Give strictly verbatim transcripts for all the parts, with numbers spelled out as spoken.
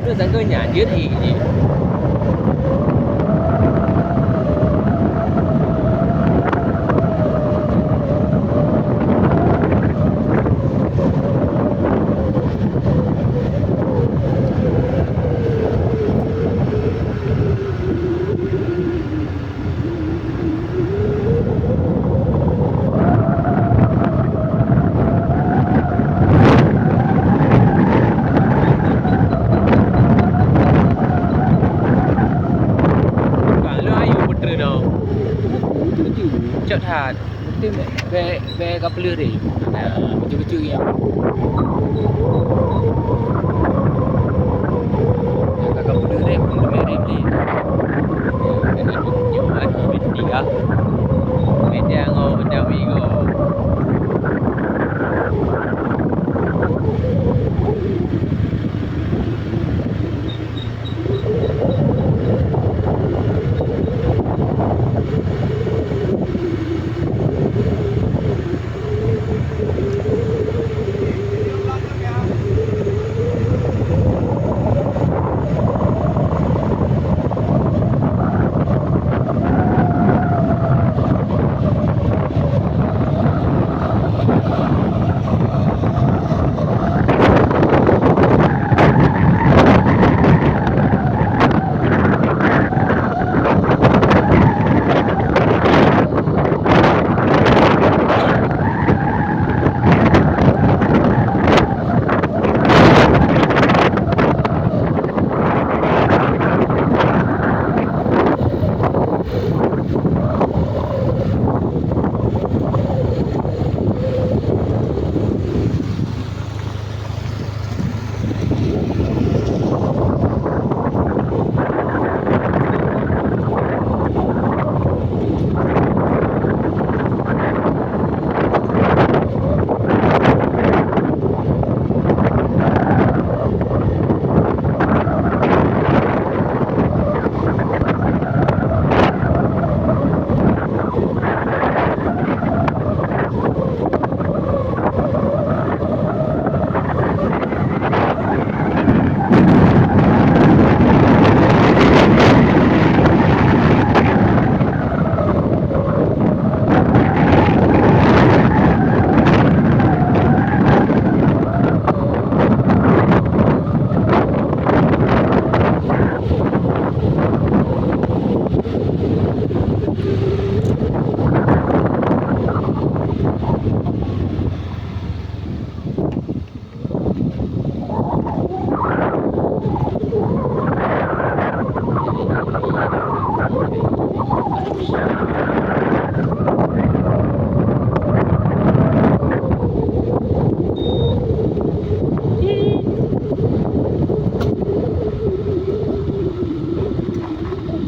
Terus sangka nyan, jeuet ék jih. Bang, lôn ayue peutreun nyoe. Cok that. Beutôi, bèk, bèk, bèk ka peuleueh deh. Nah, beutôi-beutôi nyan. Ka, ka peuleueh deh, peuleueh deh, deh. Nyoe meunan, binti ah. Media ngon Dawi ngon.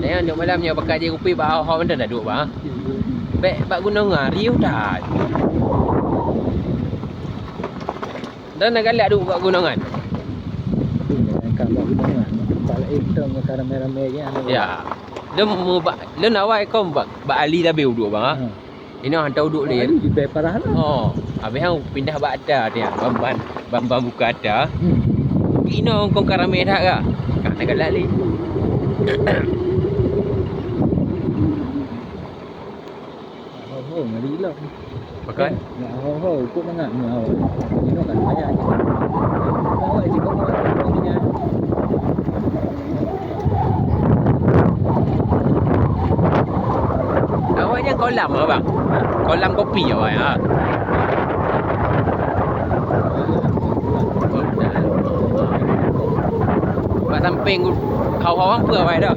Nyan, nyoe malam nyoe pakai jih kupi bak hau-hau mantong na duek, bah. Bèk bak gunong nyan, riuh that. Dan na galak duek bak gunong nyan. Ka bak gunong nyan. Bak laén mantong ka ramé-ramé nyan. Ya. Lôn mubak, lôn awai kon bak, bak Ali Labeu duek, bah. Ha. Inoe hantom duek lé. Ali leubeh parah lah. Oh, habéh nyan pindah bak ata dia, ban-ban, ban-ban buka ata. Hmm. Inoe kon ka ramé that ka. Ka na galak lé. Ho, ho, ngeri lom. Pakon? Nak ho, ho, ikut mangat ni awak. Inoe kan banyak je. Awak je kau buat macam ni. Awak nyan kolam, abang? Kolam kopi awak, ha? Bak sampéng hau-hau peue awak dah?